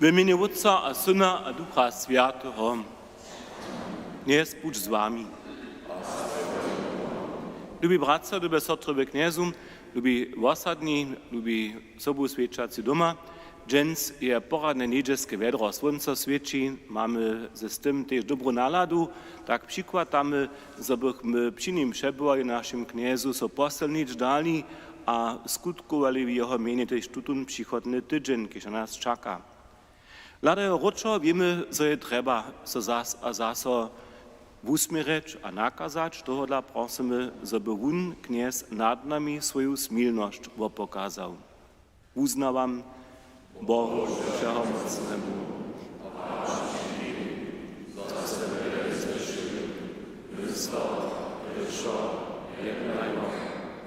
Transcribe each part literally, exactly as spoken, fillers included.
W mjenje Wótca a Syna a Ducha Swjateho. Knjez budź z wami. Lubi bratřa, lube sotry we Knjezu, lubi wosadni, lubi sobuswjećacy doma, dźens je poradne njedźelske wjedro, słónco swěći, mamy z tym tež dobru naladu, tak přikładamy, zo bychmy při nim přebyłali, našim Knjezu so posylnić dali a skutkowali w jeho mjenje tež tutón přichodny tydźeń, kiž na nas čaka. Hladajo wróćo wěmy, zo je trjeba so zas a zaso wusměrjeć a nakazać, tohodla prosymy, zo by wón, Knjez, nad nami swoju smilnosć wopokazał. Wuznawam Bohu Wšehomócnemu,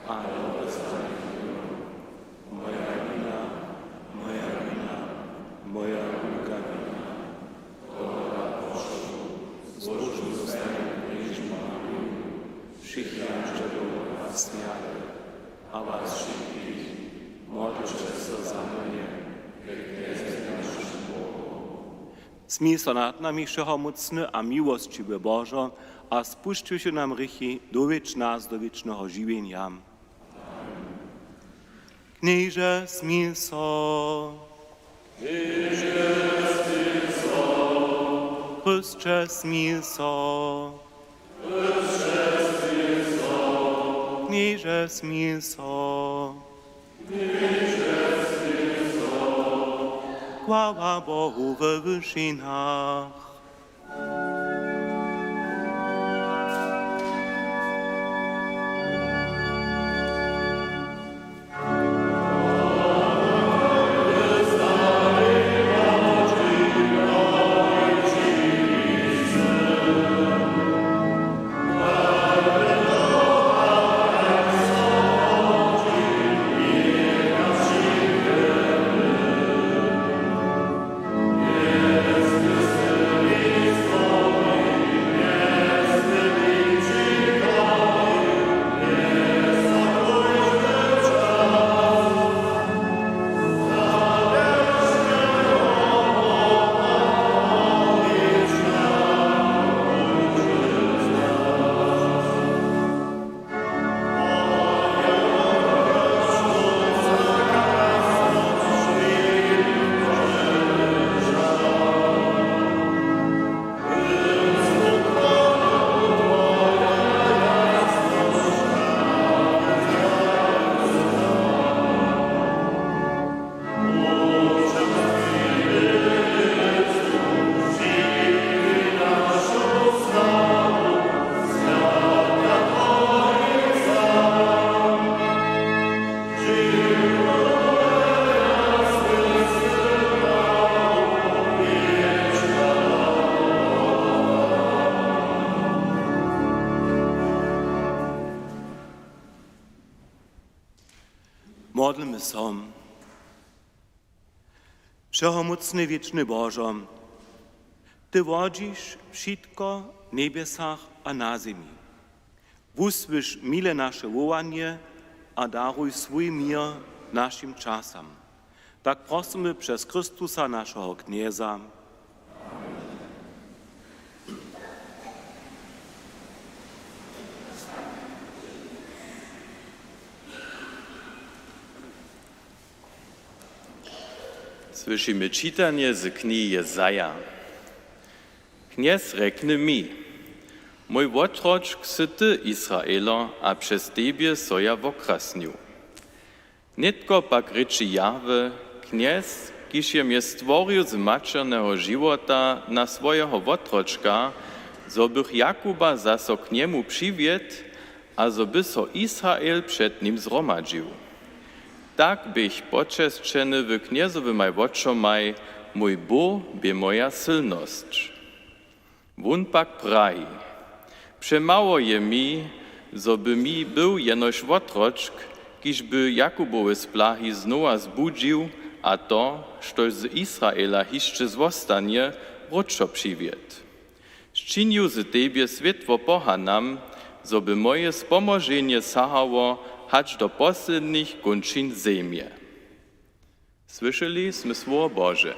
a moja wina, moja wina, moja wulka wina. Tohodla prošu, złožu so swojim knježim Mariju, wšěch anželow a swjatych, a was wšitkich, módlće so za mnje před Knjezom našim Bohom. Smil so nad nami, wšehomócny a miłosćiwy Božo, a spušćiwši nam hrěchi, dowjedź nas do wěčneho žiwjenja. Knježe, smil so. Knježe, smil so. Chrysće, smil so. Knježe, smil so. Chwała Bohu we wyšinach. Módlmy so. Wšehomócny, wěčny Božo, ty wodźiš wšitko w njebjesach a na zemi. Wusłyš mile naše wołanje a daruj swój měr našim časam. Tak prosymy přez Chrystusa, našeho Knjeza. Słyšimy čitanje z knihi Jezaja. Knjez rjekny mi: Mój wotročk sy ty, Israelo, a přez tebje so ja wokrasnił. Nětko pak rěči Jahwe, Knjez, kiž je mje stworił z maćerneho žiwota na swojeho wotročka, zo bych Jakuba zaso k njemu přiwjedł a zo by so Israel před nim zhromadźił. Tak běch počesćeny w Knjezowymaj wočomaj, mój Bóh bě moja sylnosć. Wón pak praji: Přemało je mi, zo by mi był jenož wotročk, kiž by Jakubowe splahi znowa zbudźił a to, štož z Israela hišće zwostanje, wróćo přiwjedł. Sčinił z tebje swětło pohanam, zo by moje spomoženje sahało hač do poslednich kónčin zemje. Słyšeli smy słowo Bože.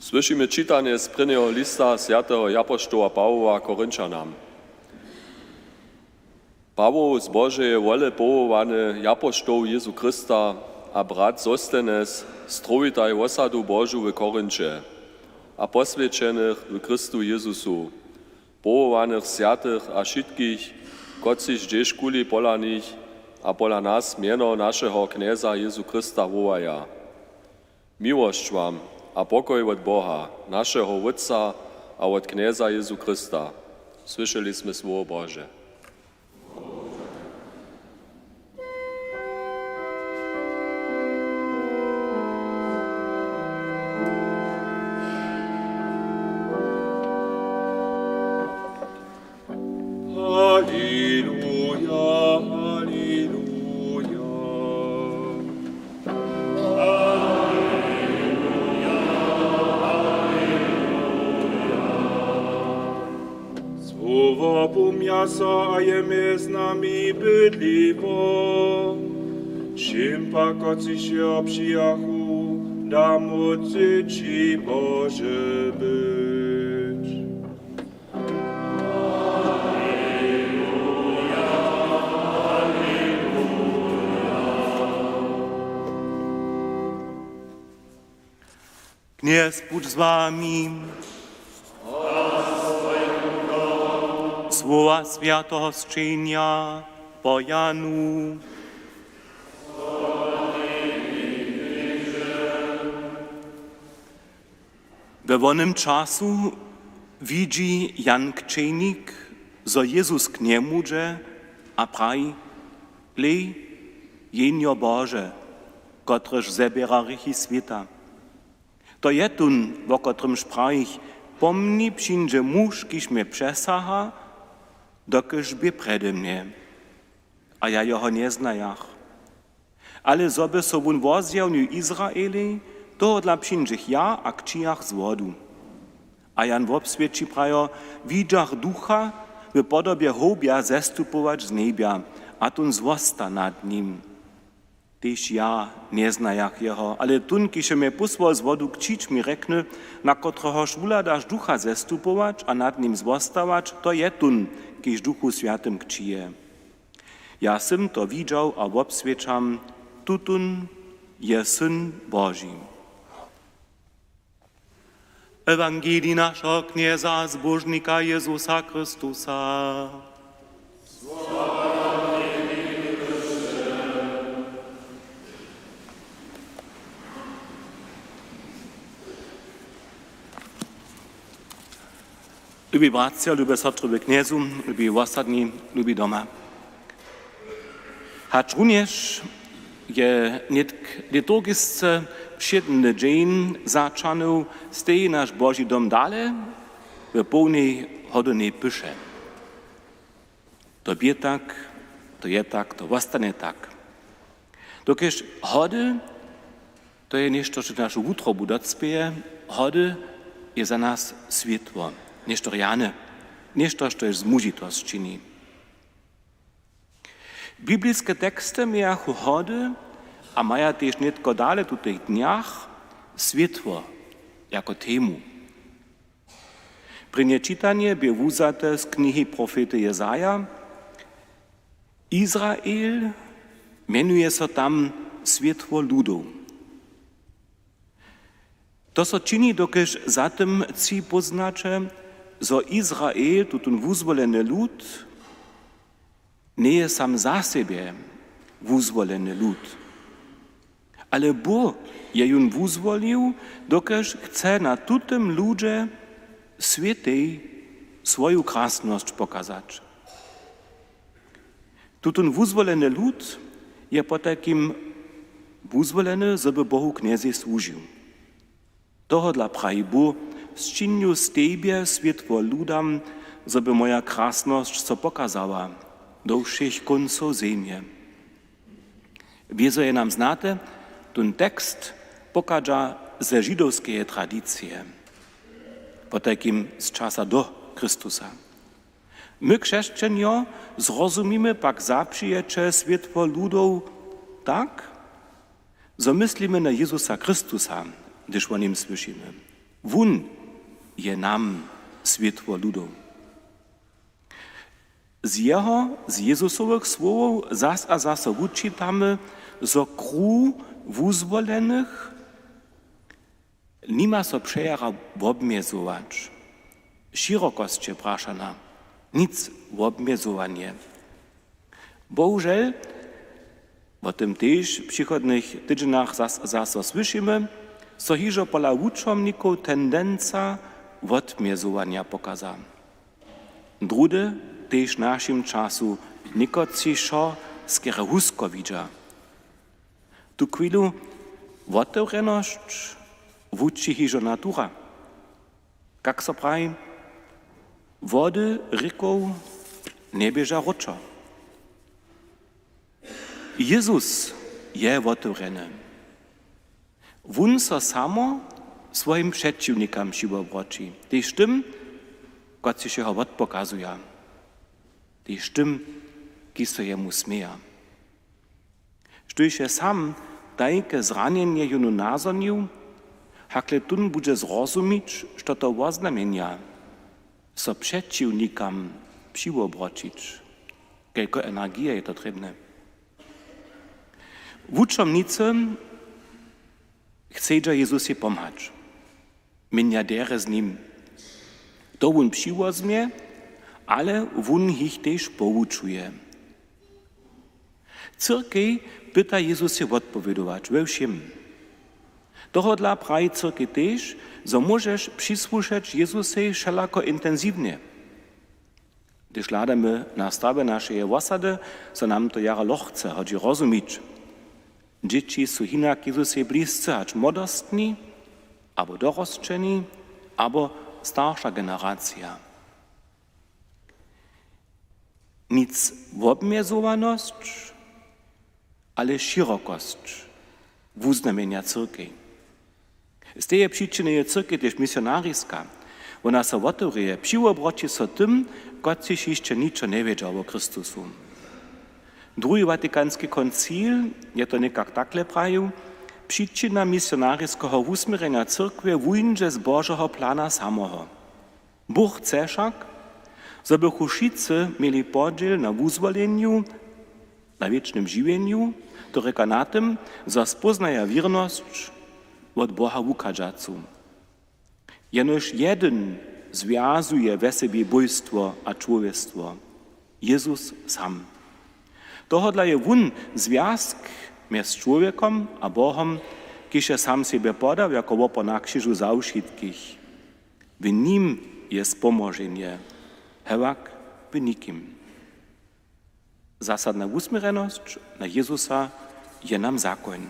Słyšimy čitanje z prěnjeho lista swjateho japoštoła Pawoła Korinćanam. Pawoł, z Božeje wole powołany japoštoł Jezu Chrysta, a brat Sostenes, strowitaj wosadu Božu w Korinće a poswjećenych w Chrystu Jezusu, powołanych swjatych a wšitkich, kotřiž hdźežkuli pola nich a pola nas mjeno našeho Knjeza Jezu Chrysta wołaja. Miłosć wam a pokoj wot Boha, našeho Wótca, a wot Knjeza Jezu Chrysta. Słyšeli smy słowo Bože. Aleluja, aleluja. Słowo pomja so a je mjez nami bydliło. Wšěm pak, kotřiž jeho přijachu, da móc dźěći Bože być. Knjez budź z wami. Słowa swjateho sćenja po Janu. We wonym času widźi Jan Křćenik, zo Jezus k njemu dźe, a praji: Hlej, Jehnjo Bože, kotrež zeběra hrěchi swěta. To je tón, wo kotrymž prajich: Po mni přińdźe muž, kiž mje přesaha, dokelž bě prjedy mnje, a ja jeho njeznajach. Ale zo by so wón wozjewnił Izraelej, tohodla přińdźech ja a kćijach z wodu. A Jan wobswědči, prajo: Widźach Ducha w podobje hołbja zestupować z njebja, a tón zwosta nad nim. Tež ja njeznajach jeho, ale tón, kiž je mje pósłał z wodu kćić, mi rjekny: Na kotrehož wuhladaš Ducha zestupować a nad nim zwostawać, to je tón, kiž w Duchu Swjatym kćije. Ja sym to widźał a wobswědčam: Tutón je Syn Boži. Ewangelij našeho Knjeza a Zbóžnika Jezusa Chrystusa. Lubi bratřa, lube sotry w Knjezu, lubi wosadni, lubi doma. Hačrunjež je nětk liturgisce wšědny dźeń začanył, steji naš Boži dom dale w połnej hodownej pyše. To bě tak, to je tak, to wostanje tak. Dokelž hody, to je něšto, što našu wutrobu docpěje, hody je za nas swětło, něšto rjane, něšto, štož zmužitosć čini. Bibliske teksty mějachu hody a maja tež nětko dale w tutych dnjach swětło jako temu. Prěnje čitanje bě wuzate z knihi profety Jezaja. Izrael mjenuje so tam swětło ludow. To so čini, dokelž za tym tři póznaće, zo Izrael, tutón wuzwoleny lud, njeje sam za sebje wuzwoleny lud. Ale Bóh je jón wuzwolił, dokelž chce na tutym ludźe swětej swoju krasnosć pokazać. Tutón wuzwoleny lud je potajkim wuzwoleny, zo by Bohu Knjezej słužił. Tohodla praji Bóh: Sčinju z tebje swětło ludam, zo by moja krasnosć so pokazała do wšěch kóncow zemje. Wězo je nam znate, tón tekst pochadźa ze židowskeje tradicije, potajkim z časa do Chrystusa. My, křesćenjo, zrozumimy pak zapřijeće swětło ludow tak, zo myslimy na Jezusa Chrystusa, hdyž wo nim słyšimy. Wón je nam swětło ludow. Z jeho, z Jezusowych słowow zas a zaso wučitamy, zo kruh wuzwolenych nima so přejara wobmjezować. Šěrokosće prašana, nic wobmjezowanje. Bohužel, wo tym tež w přichodnych tydźenjach zas, zaso słyšimy, so hižo pola wučomnikow tendenca wotmjezowanja pokaza. Druhdy tež w našim času někotři wšo skerje husko widźa. Tu chwilu wotewrjenosć wuči hižo natura. Kak so praji, wody rěkow njeběža wróćo. Jezus je wotewrjeny. Wón so samo swojim přećiwnikam přiwobroći, tež tym, kotřiž jeho wotpokazuja, tež tym, kiž so jemu směja. Štóž je sam tajke zranjenje jónu nazhonił, hakle tón budźe zrozumić, što to woznamjenja, so přećiwnikam přiwobroćić. Kelko energije je to trěbne. Wučomnicy chcedźa Jezusej pomhać. Měnja derje z nim. To wón přiwozmje, ale wón jich tež powučuje. Cyrkej pyta Jezusej wotpowědować we wšěm. Tohodla praji cyrkej tež, zo móžeš přisłušeć Jezusej wšelako intensiwnje. Hdyž hladamy na stawje našeje wosady, so nam to jara lochce hodźi rozumić. Dźěći su hinak Jezusej bliscy hač młodostni, abo dorosćeni, abo starša generacija. Nic wobmjezowanosć, ale šěrokosć wuznamjenja cyrkej. Z teje přičiny je cyrkej tež misionariska. Wona so wotewrěje, přiwobroći so tym, kotřiž hišće ničo njewědźa wo Chrystusu. Druhi watikanski koncil je to někak takle prajił: Přičina misionariskeho wusměrjenja cyrkwje wuńdźe z Božeho plana sameho. Bóh chce wšak, zo bychu wšitcy měli podźěl na wuzwolenju, na wěčnym žiwjenju, to rěka na tym, zo spóznaja wěrnosć wot Boha wuchadźacu. Jenož jedyn zwjazuje we sebi bójstwo a čłowjestwo, Jezus sam. Tohodla je wón zwjazk mjez čłowjekom a Bohom, kiž je sam sebje podał jako wopor na křižu za wšitkich. W nim je spomoženje, hewak w nikim. Zasadna wusměrjenosć na Jezusa je nam zakoń.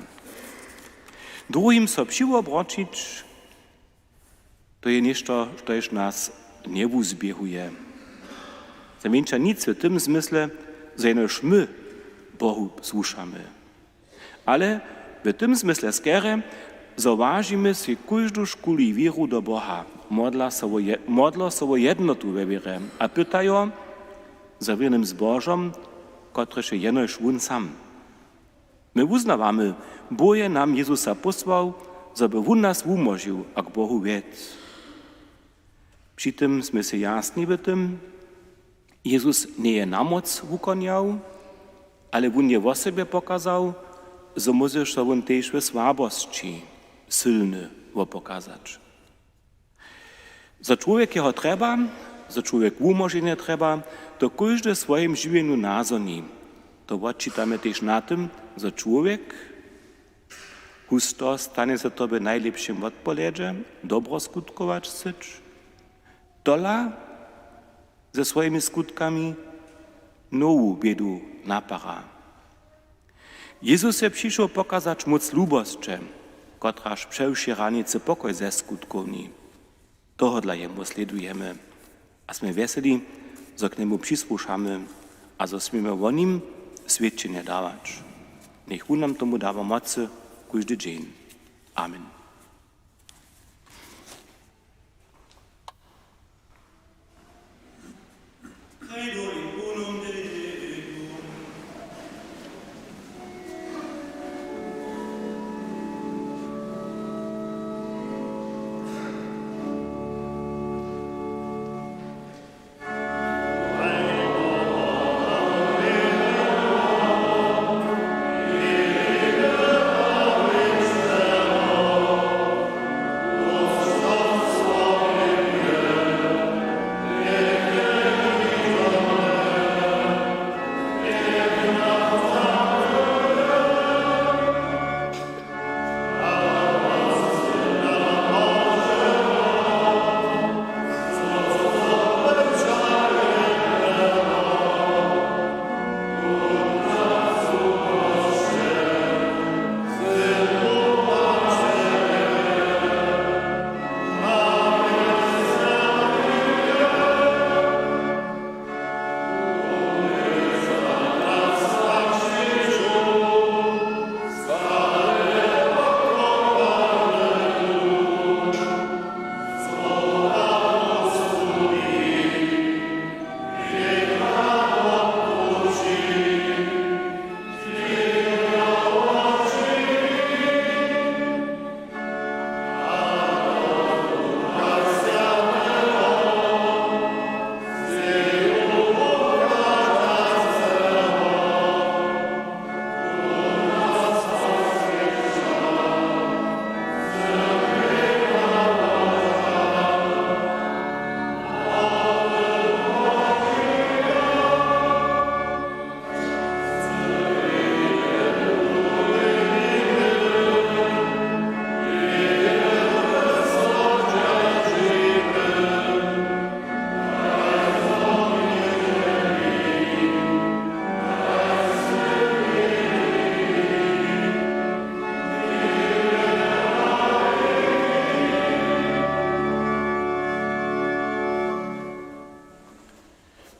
Druhim so přiwobroćić, to je něšto, štož nas njewuzběhuje. Znajmjeńša nic w tym zmysle, zo jenož my Bohu słušamy. Ale w tym zmysle skerje, zo wažimy sej kóždu škuli wěru do Boha, modla so wo je-, modlo so wo jednotu we wěrje a pytajo za wěrnym zbožom, kotrež je jenož wón sam. My wuznawamy, Bóh je nam Jezusa pósłał, zo by wón nas wumóžił a k Bohu wjedł. Při tym smy sej jasni w tym, Jezus njeje na móc wukonjał, ale wón je wosebje pokazał, zo móže so wón tež w słabosći sylny wopokazać. Zo čłowjek jeho trjeba, zo čłowjek wumóženje trjeba, to kóždy w swojim žiwjenju nazhoni. To wotčitamy tež na tym, zo čłowjek husto stanje so to w najlěpšim wotpohledźe, dobro skutkować chcyć, tola ze swojimi skutkami nowu bědu napara. Jezus je přišoł pokazać móc lubosće, kotraž přewšěranicy pokoj zeskutkowni. Tohodla jemu slědujemy a smy wjeseli, zo k njemu přisłušamy a zo směmy wo nim swědčenje dawać. Njech wón nam tomu dawa mocy kóždy dźeń. Amen.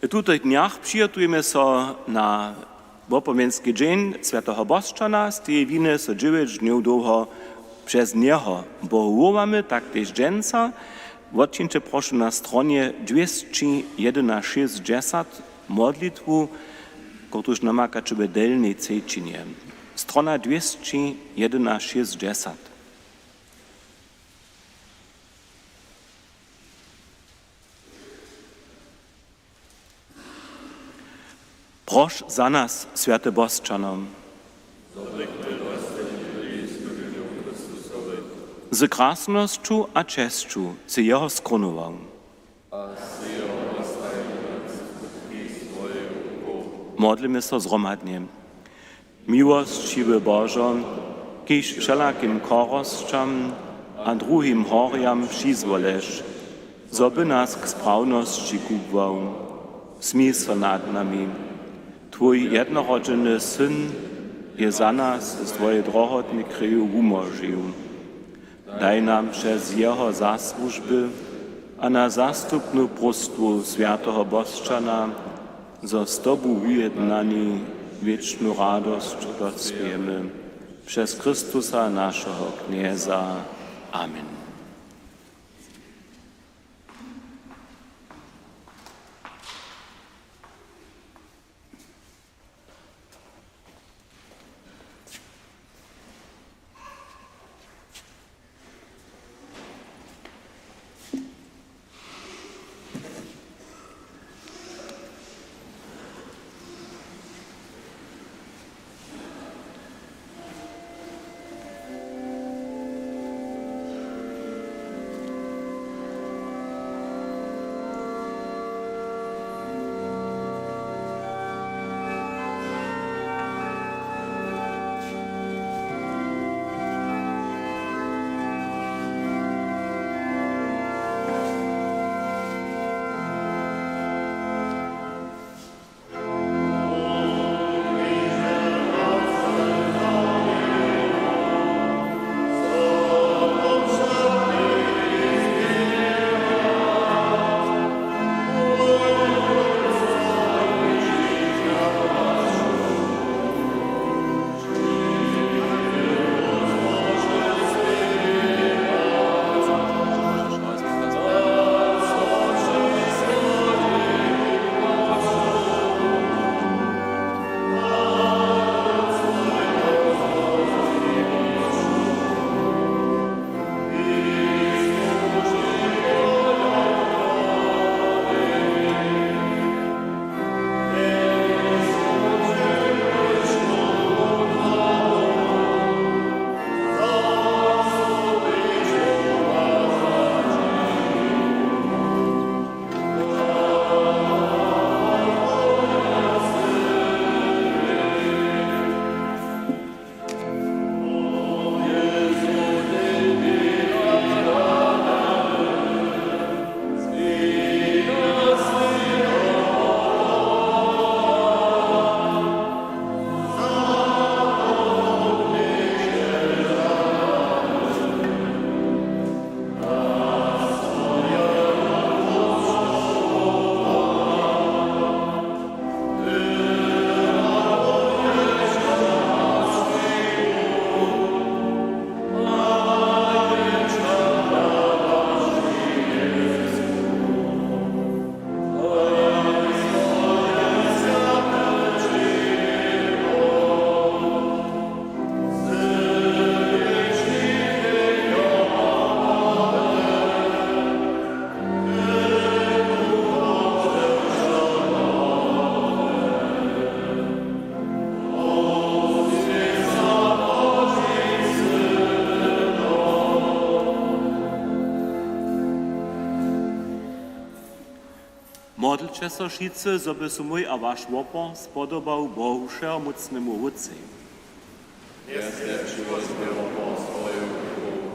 W tutych dnjach přihotujemy so na wopomjenski dźeń swjateho Bosćana, z teje winy so dźewjeć dnjow dołho přez njeho Bohu wołamy, tak tež dźensa. Wotčinće prošu na stronje dwěsći jedynašěsćdźesat modlitwu, kotruž namakaće w delnjej třećinje. Strona dwěsći jedynašěsćdźesat. Proš za nas, swjaty Bosćano. Z krasnosću a česću sy jeho skrunował. Modlimy so zhromadnje. Miłosćiwy Božo, kiž wšelakim chorosćam a druhim horjam přizwoleš, zo by nas k sprawnosći kubłał, smil so nad nami. Twój jednorodźeny Syn je za nas z twojej drohotnej křiwju wumóžił. Daj nam přez jeho zasłužby a na zastupnu próstwu swjateho Bosćana, zo z tobu wujednani wěčnu radosć dospějemy. Přez Chrystusa, našeho Knjeza. Amen. Modlće so wšitcy, zo by so mój a waš wopor spodobał Bohu, wšehomócnemu Wótcej. Njeznjepřiwotnje wopor swójich rukow,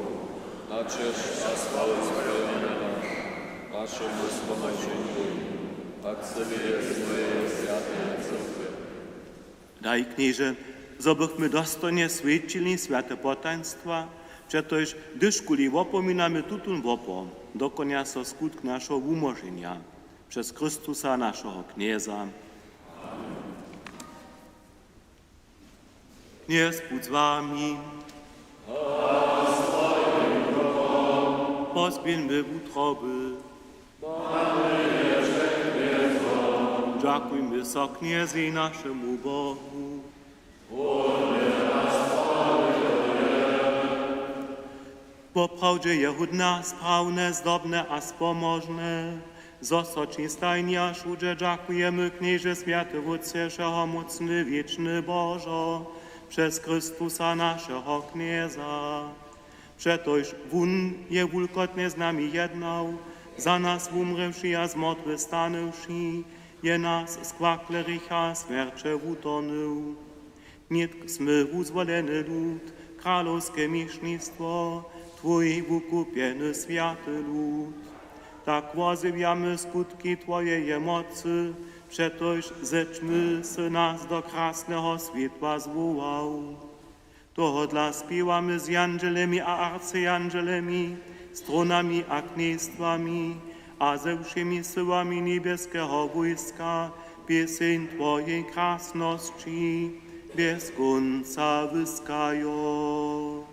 na česć a sławu swojeho mjena, našemu spomańšenju a k cyłej twojeje swjateje cyrkwje. Daj, Knježe, zo bychmy dostojnje swjećili swjate potajnstwa, přetož hdyžkuli wopominamy tutón wopor, dokonja so skutk našeho wumóženja. Přez Chrystusa, našeho Knjeza. Knjez budź z wami. Pozběhńmy wutroby. Dźakujmy so Knjezej, našemu Bohu. Woprawdźe je hódne, sprawne, zdobne a spomožne, zo so ći stajnje a wšudźe dźakujemy, Knježe, swjaty Wótče, wšehomócny, wěčny Božo, přez Chrystusa, našeho Knjeza. Přetož wón je wulkotnje z nami jednał, za nas wumrěwši a z mortwych stanywši, je nas z kwakle hrěcha a smjerće wutorhnył. Nětk smy wuzwoleny lud, kralowske měšnictwo, twój wukupjeny swjaty lud. Tak wozjewjamy skutki twojeje mocy, přetož ze ćmy sy nas do krasneho swětła zwołał. Tohodla spěwamy z jandźelemi a arcjandźelemi, trónami a knjejstwami a ze wšěmi syłami njebjeskeho wójska pěseń twojej krasnosći bjez kónca wyskajo.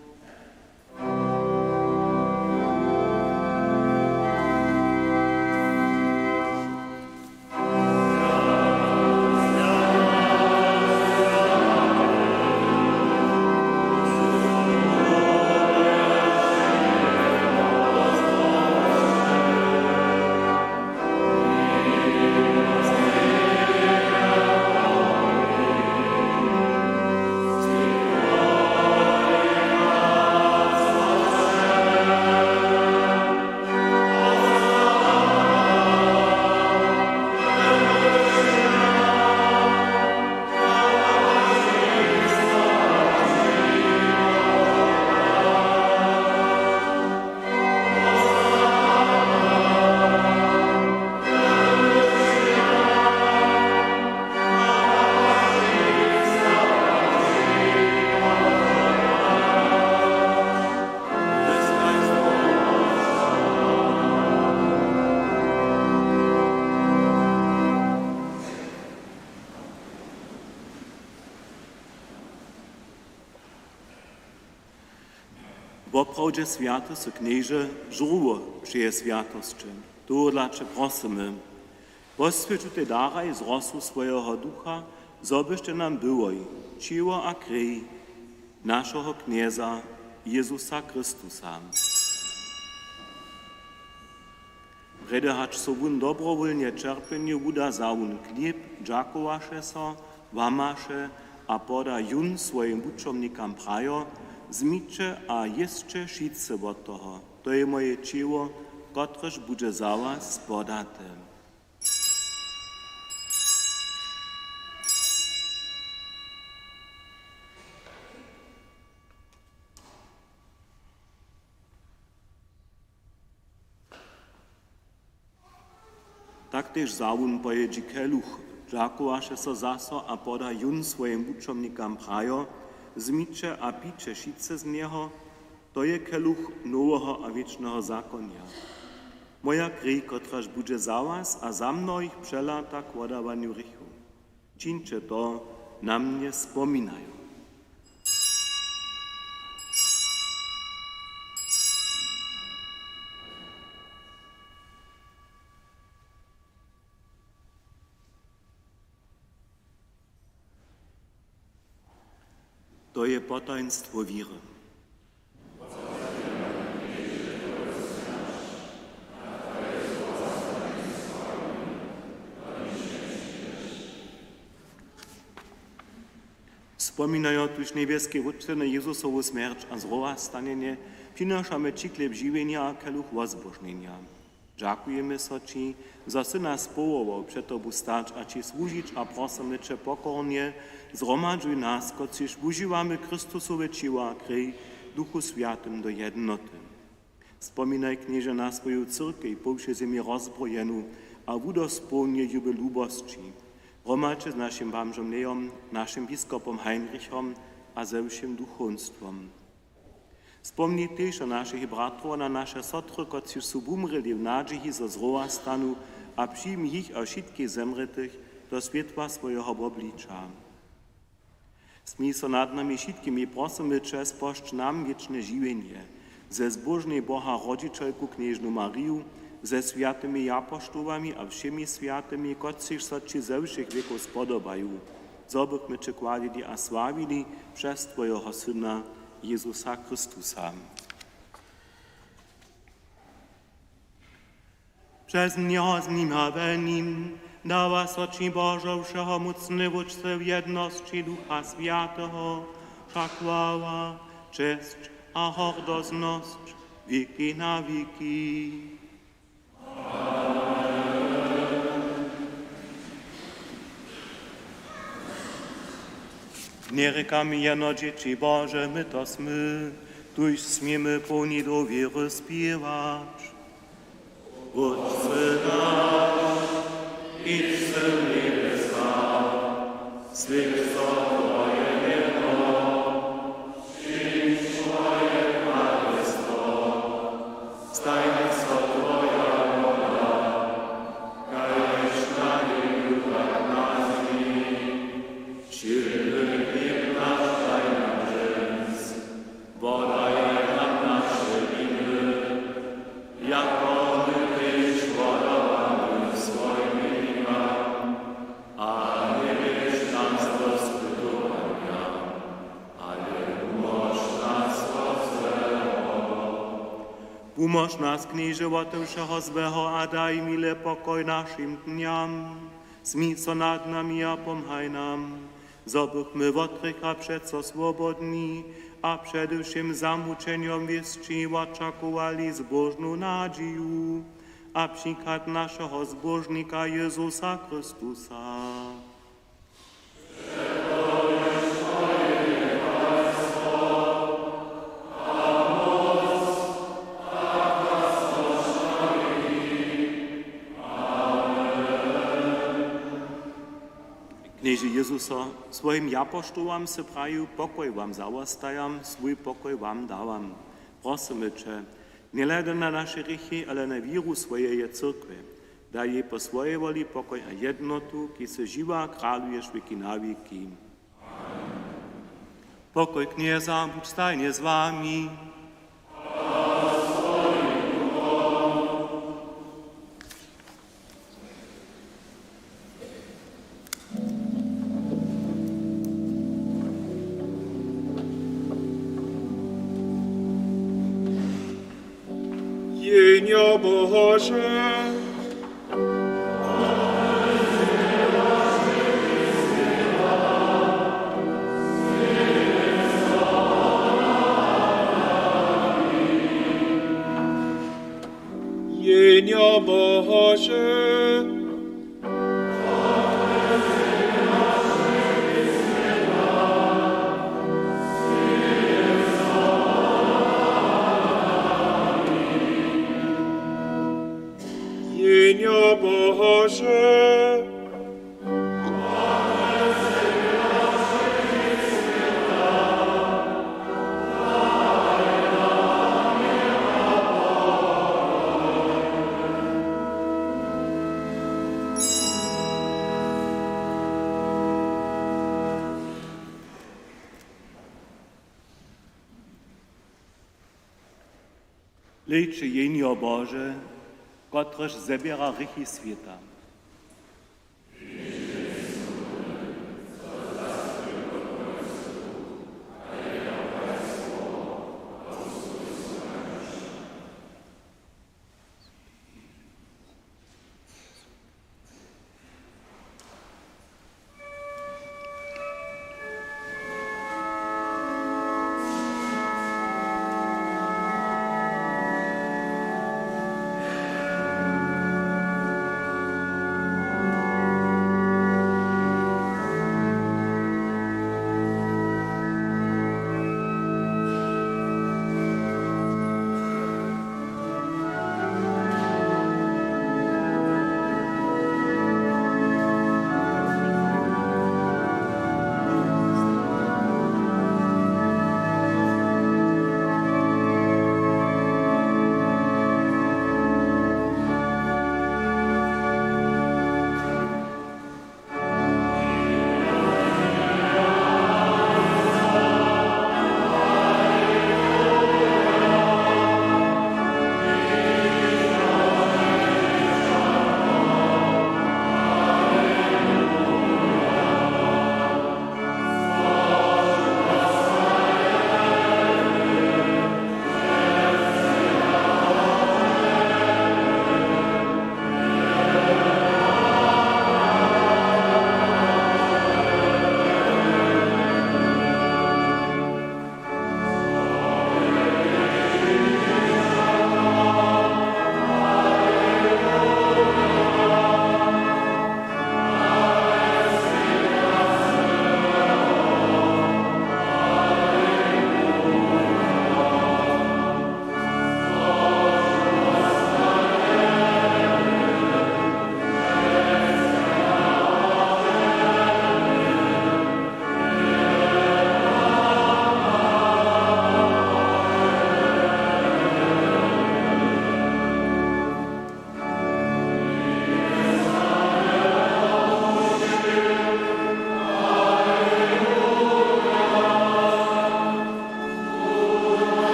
Woprawdźe swjaty sy, Knježe, žórło wšeje swjatosće. Tohodla će prosymy: Poswjeć tutej daraj z rosu swojeho Ducha, zo byštej nam byłoj ćěło a krej našeho Knjeza Jězusa Chrystusa. Prjedy hač so wón dobrowólnje ćerpjenju wuda, wza wón chlěb, dźakowaše so, łamaše a poda jón swojim wučomnikam, prajo: Wzmiće a jěsće wšitcy wot toho. To je moje ćěło, kotrež budźe za was podate. Tak tež wza wón po jědźi keluch, dźakowaše so zaso a poda jón swojim wučomnikam, prajo: Wzmiće a piće wšitcy z njeho, to je keluch noweho a wěčneho zakonja. Moja krej, kotraž budźe za was a za mnohich přelata k wodawanju hrěchow. Čińće to, na mnje spominajo. To je potajnstwo wěry. Spominajo tuž, njebjeski Wótče, na Jězusowu smjerć a zrowastanjenje, přinošamy ći chlěb žiwjenja a keluch wozbožnjenja. Dźakujemy so ći, zo sy nas powołał před tobu stać a ći słužić, a prosymy će pokornje: Zhromadźuj nas, kotřiž wužiwamy Chrystusowe ćěło a krej, w Duchu Swjatym do jednoty. Spominaj, Knježe, na swoju cyrkej po wšej zemi rozbrojenu a wudospołń ju w lubosći, hromadźe z našim bamžom Lejom, našim biskopom Heinrichom a ze wšěm duchowstwom. Spomni tež na našich bratrow a na naše sotry, kotřiž su wumrěli w nadźiji, zo zrowastanu a přijmi jich a wšitkich zemrětych do swětła swojeho wobliča. Smil so nad nami wšitkimi, prosymy će, spožč nam wěčne žiwjenje ze zbóžnej Boha rodźićelku knježnu Mariju, ze swjatymi japoštołami a wšěmi swjatymi, kotřiž so ći ze wšěch wěkow spodobaju, zo bychmy će chwalili a sławili přez twojeho Syna Jezusa Chrystusa. Přez njeho, z nim a w nim dawa so ći, Božo, wšehomócny Wótče, w jednosći Ducha Swjateho wša chwała, česć a hordoznosć wěki na wěki. Njerěkamy jeno dźěći Bože, my to smy, tuž směmy połni dowěry spěwać. Wótče naš, kiž sy w njebjesach, swjeć so twoje mjeno, přińdź twoje kralestwo, stań so twoja wola, kaž na njebju, tak na zemi. Wšědny chlěb naš daj nam dźens, wodaj nam naše winy, jako my tež wodawamy swojim winikam, a njewjedź nas do spytowanja, ale wumóž nas wot złeho. Wumóž nas, Knježe, wote wšeho złeho a daj miłe pokoj našim dnjam. Smil so nad nami a pomhaj nam, zo bychmy wot hrěcha přeco swobodni a před wšěm zamućenjom wěsći wočakowali zbóžnu nadźiju a přichad našeho Zbóžnika Jezusa Chrystusa. Knježe Jezuso, swojim japoštołam sy prajił: „Pokoj wam zawostajam, swój pokoj wam dawam.” Prosymy će, njehladaj na naše hrěchi, ale na wěru swojeje cyrkwje. Daj jej po swojej woli pokoj a jednotu, kiž sy žiwy a kraluješ wěki na wěki. Pokoj Knjeza budź stajnje z wami. Jehnjo Bože. Jehnjo Bože. Jehnjo Bože. Hlejće, Jehnjo Bože, kotrež zběra hrěchi swěta.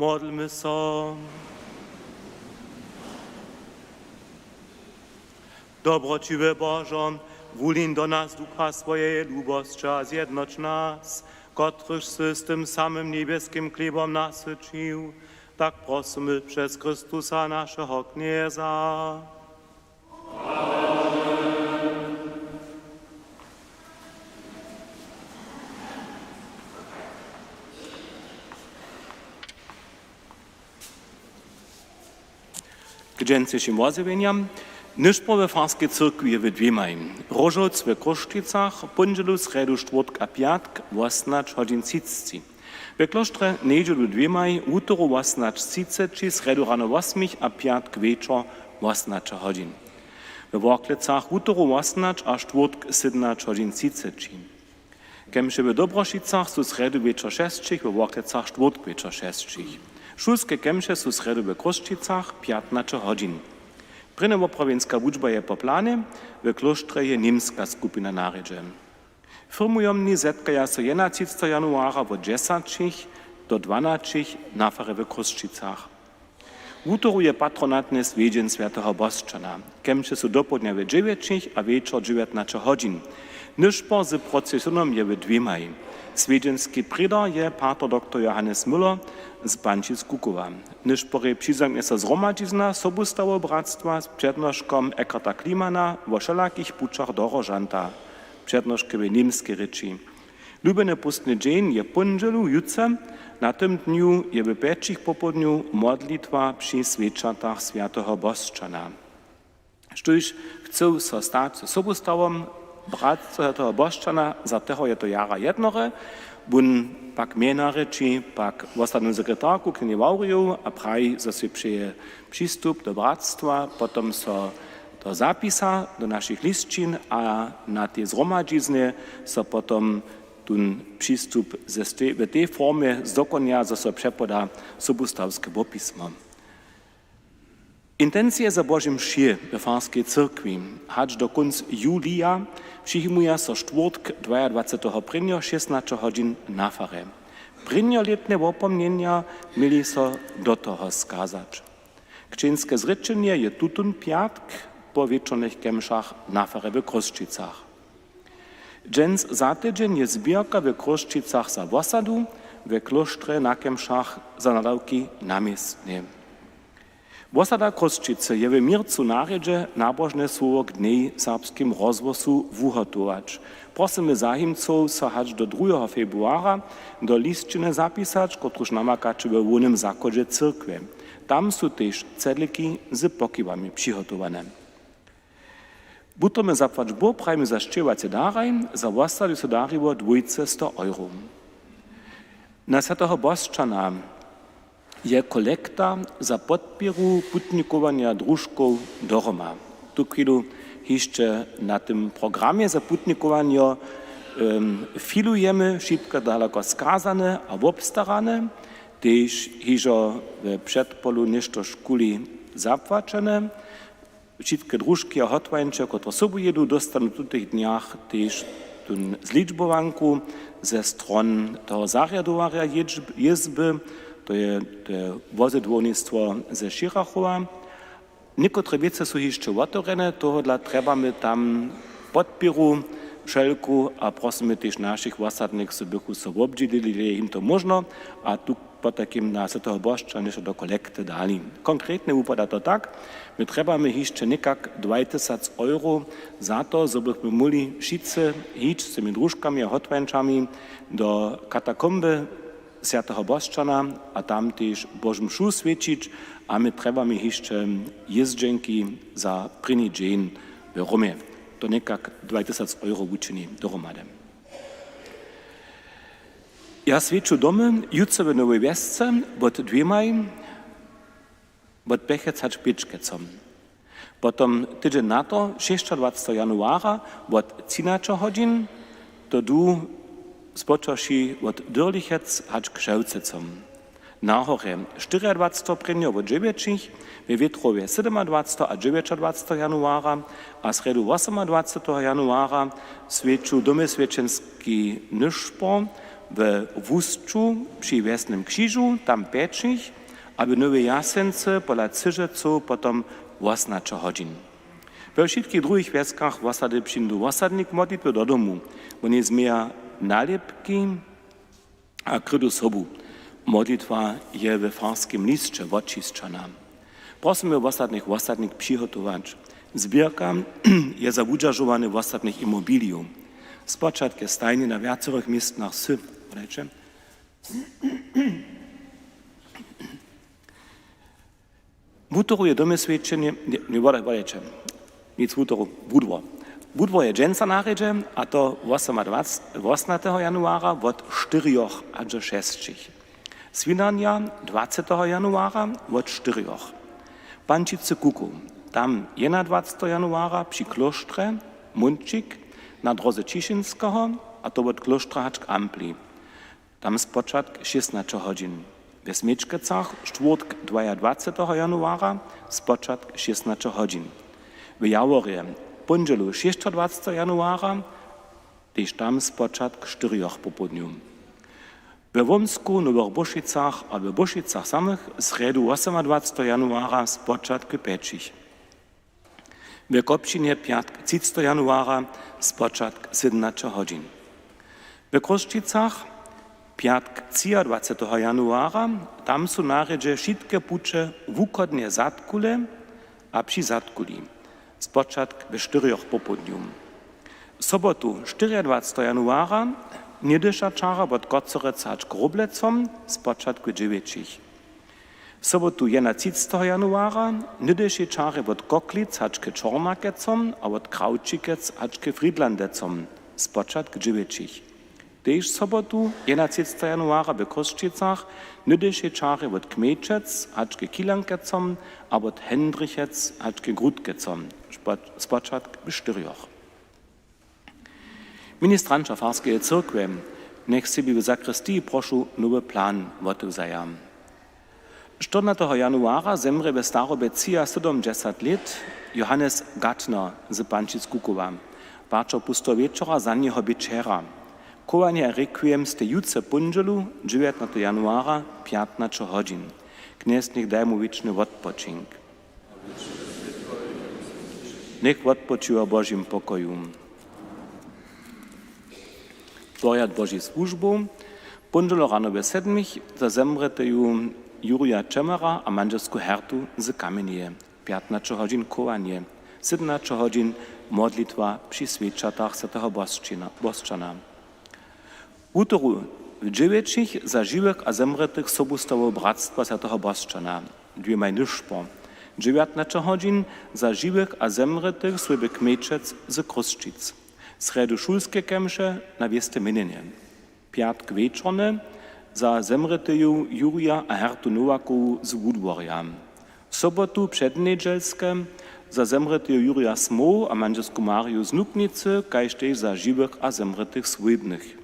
Modlmy so. Dobroćiwy Božo, wulin do nas ducha swojeje lubosće a zjednoć nas, kotrychž sy z tym samym njebjeskim chlěbom nasyćił, tak prosymy přez Chrystusa, našeho Knjeza. K dźensnišim wozjewjenjam. Nyšpor we farskej cyrkwi je w dwěmaj. Róžowc we Chrósćicach, póndźelu, srjedu, štwórtk a pjatk wosomnaće hodźin třiceći. We klóštrje njedźelu dwěmaj, wutoru wosomnaće třiceći, srjedu rano wosmich a pjatk wječor wosomnaće hodźin. We Worklecach wutoru wosomnaće a štwórtk sydomnaće hodźin třiceći. Kemše w Dobrošicach su srjedu wječor šesćich, we Worklecach štwórtk wječor šesćich. Šulske kemše su srjedu we Chrósćicach pjatnaće hodźin. Prěnjowoprawjenska wučba je po planje, we klóštrje je němska skupina na rjedźe. Firmujomni zetkaja so jedynatřiceteho januara wot dźesaćich do dwanaćich na farje w Chrósćicach. Wutoru je patronatny swjedźeń swjateho Bosćana. Kemše su dopołdnja we dźewjećich a wječor dźewjatnaće hodźin. Nyšpor z procesionom je w dwěmaj. Swjedźenski prědar je pater doktor Johannes Müller z Pančic-Kukowa. Nyšporjej přizamknje so zhromadźizna sobustawow bratstwa z přednoškom Eckarta Klimana wo wšelakich pućach do Róžanta. Přednoške w němskej rěči. Lubjene póstny dźeń je póndźelu, jutře. Na tym dnju je w pjećich popołdnju modlitwa při swěčatach swjateho Bosćana. Štóž chcył so stać ze sobustawom bratstwa swjateho Bosćana, za toho je to jara jednore. Wón pak mje narěči pak wosadnu sekretarku knjeni Wawrijow a praji, zo sej přeje přistup do bratstwa, potom so to zapisa do našich lisćin a na tej zhromadźiznje so potom tón přistup ze stej-, w tej formje zdokonja, zo so přepoda sobustawske wopismo. Intencije za Bože mše we farskej cyrkwi hač do kónc julija přijimuja so štwórtk dwajadwaceteho prěnjeho šěsnaće hodźin na farje. Prěnjolětne wopomnjenja měli so do toho skazać. Křćeńske zrěčenje je tutón pjatk po wječornych kemšach na farje w Chrósćicach. Dźens za tydźeń je zběrka w Chrósćicach za wosadu, w klóštrje na kemšach za nadawki na městnje. Wosada Chrósćicy je w měrcu na rjedźe nabožne słowo k dnjej w serbskim rozhłosu wuhotować. Prosymy zahimcow, so hač do druheho februara do lisćiny zapisać, kotruž namakaće we hłownym zachodźe cyrkwje. Tam su tež cedliki z pokiwami přihotowane. Wutrobny zapłać Bóh prajimy za sćěhowace daraj, za wosadu so dariło dwójce sto euro. Na swjateho Bosćana je kolekta za podpěru putnikowanja družkow do Roma. Tuchwilu hišće na tym programje za putnikowanje, em, filujemy, wšitko daloko skazane a wobstarane, tež hižo w předpolu něšto škuli zapłaćene. Wšitke družki a hotłańće, kotrež sobu jědu, dóstanu w tutych dnjach tež tón zličbowanku ze stron toho zarjadowarja jědźb-, jězby, to je, to je wozydłownictwo ze Šěrachowa. Někotre wěcy su hišće wotewrjene, tohodla trjebamy tam podpěru wšelku a prosymy tež našich wosadnych, zo bychu so wobdźělili, je jim to móžno, a tu potajkim na swjateho Bosća něšto do kolekty dali. Konkretnje wupada to tak, my trjebamy hišće někak dwaj tysac euro za to, zo bychmy móhli wšitcy hić z tymi družkami a hotłańćami do katakomby swjateho Bosćana a tam tež Božu mšu swjećić, a my trjebamy hišće jězdźenki za prěni dźeń w Romje. To někak dwaj tysac euro wučini dohromady. Ja swjeću domy jutře w Nowej Wjesce wot dwěmaj, wot pjećkec hač pěćkecom. Potom tydźeń na to, šěsćadwaceteho januara, wot třinaće hodźin, to du spočawši wot Dyrlichec hač Křewcecom. Na horje štyriadwaceteho prěnjeho wot dźewjećich, we Wětrowje sydomadwaceteho a dźewjećadwaceteho januara a srjedu wosomadwaceteho januara swjeću domyswjećenski nyšpor we Wusću při Wjesnym křižu, tam pjećich, a w Nowej Jasency pola Cyžecow potom wosomnaće hodźin. We wšitkich druhich wjeskach wosady přińdu wosadnik modlitwy do domu. Woni změja nalěpki a krydu sobu. Modlitwa je we farskim lisće wočisćena. Prosymy wosadnych, wosadnik přihotować. Zběrka je za wudźeržowanje wosadnych imobilijow. Spočatk je stajnje na wjacorych městnach sy. Wodajće. Wutoru je domyswjećenje, ně, ně, wodaj-, wodajće. Nic wutoru, wudwor. Wudwor je dźensa na rjedźe, a to wosomadwaceteho, wosomnateho januara wot štyrjoch hač do šesćich. Swinarnja dwaceteho januara wot štyrjoch. Pančicy kuku, tam jedynadwaceteho januara při klóštrje, Młónčik, na dróze Ćišinskeho, a to wot klóštra hač k Ampli. Tam spočatk šěsnaće hodźin. We Smječkecach štwórtk dwajadwaceteho januara spočatk šěsnaće hodźin. W Jaworje póndźelu šěsćadwaceteho januara, tež tam spočatk štyrjoch popołdnju. We Wómsku, Nowych Bóšicach a we Bóšicach samych srjedu wosomadwaceteho januara spočatk w pjećich. We Kopčinje pjatk třiceteho januara spočatk sydomnaće hodźin. We Chrósćicach pjatk třiadwaceteho januara, tam su na rjedźe wšitke puće wuchodnje Zadkule a při Zadkuli, spočatk we štyrjoch popołdnju. Sobotu štyriadwaceteho januara Něhdyšačarje wot Kocoryc hač k Róblecom, spočatk w dźewjećich. Sobotu jedynatřiceteho januara Něhdyšačarje wot Koklic hač k Čornakecom a wot Krawčikec hač k Fridlandecom, spočatk dźewjećich. Tež sobotu jedynatřiceteho januara w Chrósćicach Něhdyšačarje wot Kmejčec hač k Kilankecom a wot Hendrichec hač k Grudkecom, spoč-, spočatk w štyrjoch. Ministranća farskeje cyrkwje njech sebi w sakristiji prošu nowy plan wotewzaja. Štyrnateho januara zemrě we starobje třiasydomdźesat lět Johannes Gattner z Pančic-Kukowa. Paćer pusteho wječora za njeho bě wčera. Chowanje a rekwiem stej jutře póndźelu, dźewjatnateho januara, pjatnaće hodźin. Knjez njech daj mu wěčny wotpočink. Njech wotpočiwa w Božim pokoju. Porjad Božich słužbow. Póndźelo rano we sedmich za zemrěteju Jurja Čemera a mandźelsku Hertu z Kamjenjeje. Pjatnaće hodźin chowanje. Sydomnaće hodźin modlitwa při swěčatach swjateho Bosćina-, Bosćana. Wutoru w dźewjećich za žiwych a zemrětych sobustawow Bratstwa swjateho Bosćana, dwěmaj nyšpor. Dźewjatnaće hodźin za žiwych a zemrětych swójby Kmejčec z Chrósćic. Srjedu šulske kemše na wěste měnjenje. Pjatk wječornje za zemrěteju Jurja a Hertu Nowakowu z Wudworja. Sobotu přednjedźelske za zemrěteju Jurja Smoł a mandźelsku Mariju z Nuknicy, kaž tež za žiwych a zemrětych swójbnych.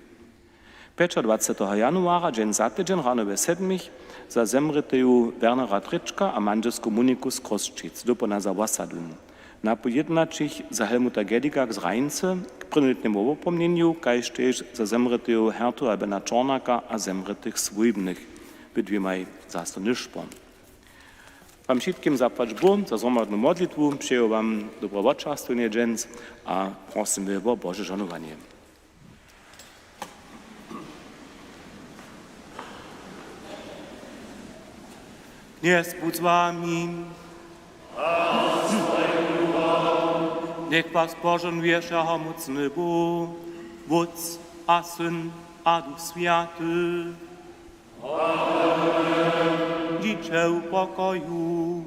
Pjećadwaceteho januara, dźeń za tydźeń, rano we sedmich za zemrěteju Wernera Trěčka a mandźelsku Moniku z Chrósćic, dopołdnja za wosadu. Napoł jědnaćich za Helmuta Gediga z Rajncy k prěnjolětnemu wopomnjenju, kaž tež za zemrěteju Hertu a Bena Čornaka a zemrětych swójbnych, w dwěmaj zaso nyšpor. Wam wšitkim zapłać Bóh za zhromadnu modlitwu, přeju wam dobre wočerstwjenje dźens a prosymy wo Bože žohnowanje. Knjez budź z wami. Njech was požohnuje wšehomócny Bóh, Wótc a Syn a Duch Swjaty. Dźiće w pokoju.